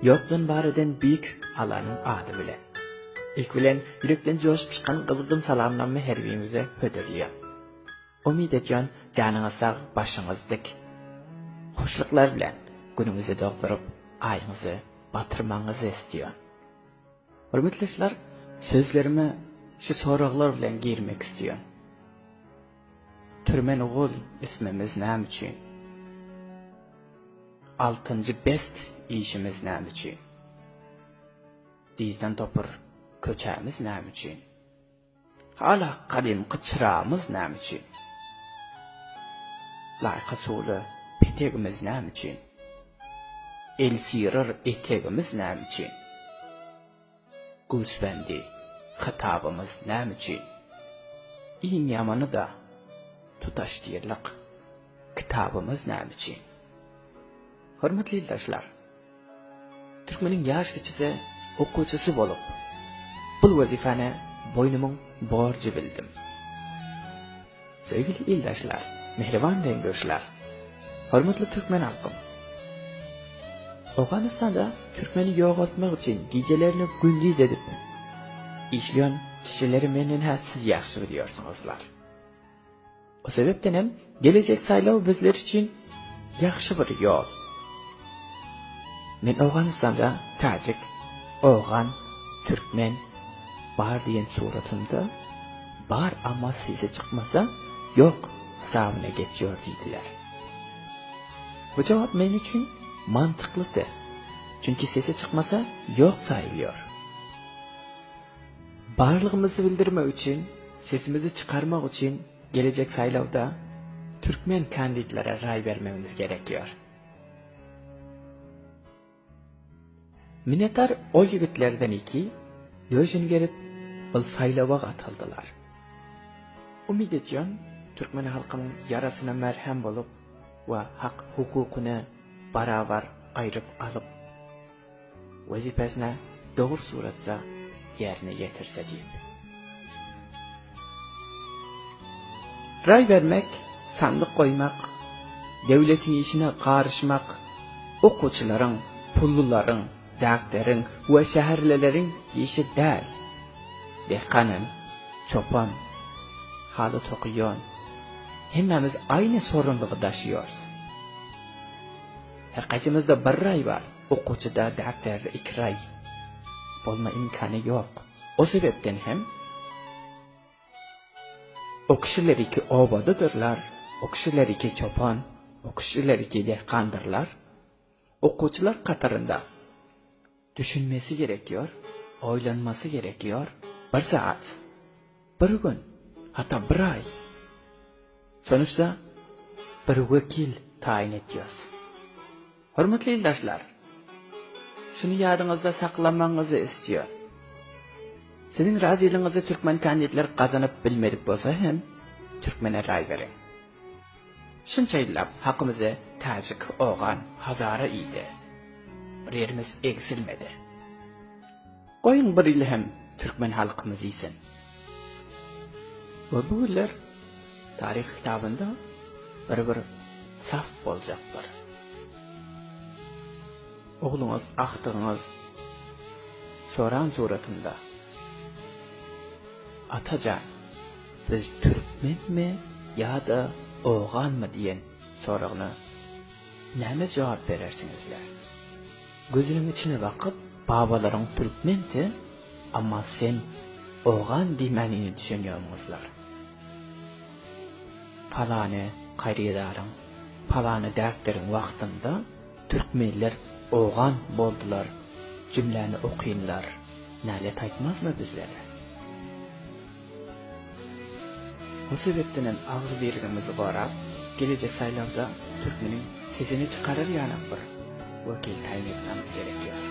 Ýokdan bar eden Beýik Allanyň ady bilen. Ilki bilen ýürekden joşup çykan gyzgyn salamlamy her biriňize hödürleýän. Umyt edýän janyňyz sag, başyňyz dik. Hoşluklar bilen günüňizi dogduryp, aýyňyzy batyrmagyňyzy isleýän. Hormatly dostlar, sözlerime şu soraglar bilen girmek isleýän. Türmen ogul ismimiz näme üçin? Altynjy best işimiz näme üçin? Dyzdan topur köçämiz näme üçin? Hala gadymky çyramyz näme üçin? Laýka suwly petegimiz näme üçin? El syryr etegimiz näme üçin? Güýçbendi hytabymyz näme üçin? Iň ýamany-da tutaşdyrlyk kitabymyz näme üçin? Hormatly ildeşler! Türkmeniň ýaş kiçisi okuwçysy bolup, bul wezipäni boýnumyň borjy bildim. Söýgüli ildeşler, mähriban deň-duşlar! Hormatly türkmen halkym! Owganystanda türkmeni ýogaltmak üçin gijelerini gündiz edip işleýän kişileri menden-hä siz ýagşy bilýärsiňizler. O sebäpden hem gelejek saýlaw bizler üçin ýagşy bir ýol. Men Owganystanda täjik, owgan, türkmen bar diýen suratymda bar amma sesi çykmasa ýok hasabyna geçýor diýdiler. Bu jogap men üçin mantyklydy. Çünki sesi çykmasa ýok saýylýor. Barlygymyzy bildirmek üçin, sesimizi çykarmak üçin gelejek saýlawda türkmen kandidlere raý bermegimiz gerekýor. Minnetdar ol ýigitlerden iki döşüni gerip ol saýlawa gatyldylar. Umyt edýän türkmen halkynyň ýarasyna merhem bolup we hak hukukyny barabar aýryp alyp wezipesine dogry suratda ýerine ýetirse diýip. Raý bermek, sandyk goýmak, döwletiň işine garyşmak okuwçylaryň, pullularyň, dakteriň we şäherlileriň işi däl. Dehkanam, çopan, haly tokuýan, hemmämiz aýny sorunlygy daşyýorys. Her gaýsymyzda bir raý bar, okuwçyda, dakterde iki raý bolma imkany ýok. O sebäpden hem o kişiler iki obadadyrlar, o kişiler iki çopan, o kişiler iki dehkandyrlar. Okuwçylar katarynda düşünmesi gerekiyor, oýlanmasy gerekiyor. Bir saat, bir gün, hatda bir aý. Sonuçta bir wekil taýyn etýäs. Hormatly ildeşler! Şuny ýadyňyzda saklamagyňyzy isleýän. Siziň razylygyňyzy türkmen kandidler gazanyp bilmedik bolsa hem türkmene raý beriň. Şunça ýyllap hakymyzy täjik, ogan, hazara iýdi. Bir ýerimiz egsilmedi. Goýuň bir ýyl hem türkmen halkymyz iýsin. We bu günler taryh kitabynda bir bir saf boljakdyr. Ogluňyz, agtygyňyz soran suratynda Atajan, biz türkmenmi ýa-da oganmy diýen soragyna näme jogap berersiňizler? Gözüniň içine bakyp, babalaryň türkmendi, amma sen ogan diýmänini düşünýoňyzlar. Palany karydaryň, palany däpderiň wagtynda türkmenler ogan boldular jümläni okynlar nälet aýtmazmy bizlere? O sebäpdenem agzybirligimizi gorap, gelejek saýlawda türkmeniň sesini çykarar ýalak bir wekil taýyn etmemiz gerekýär.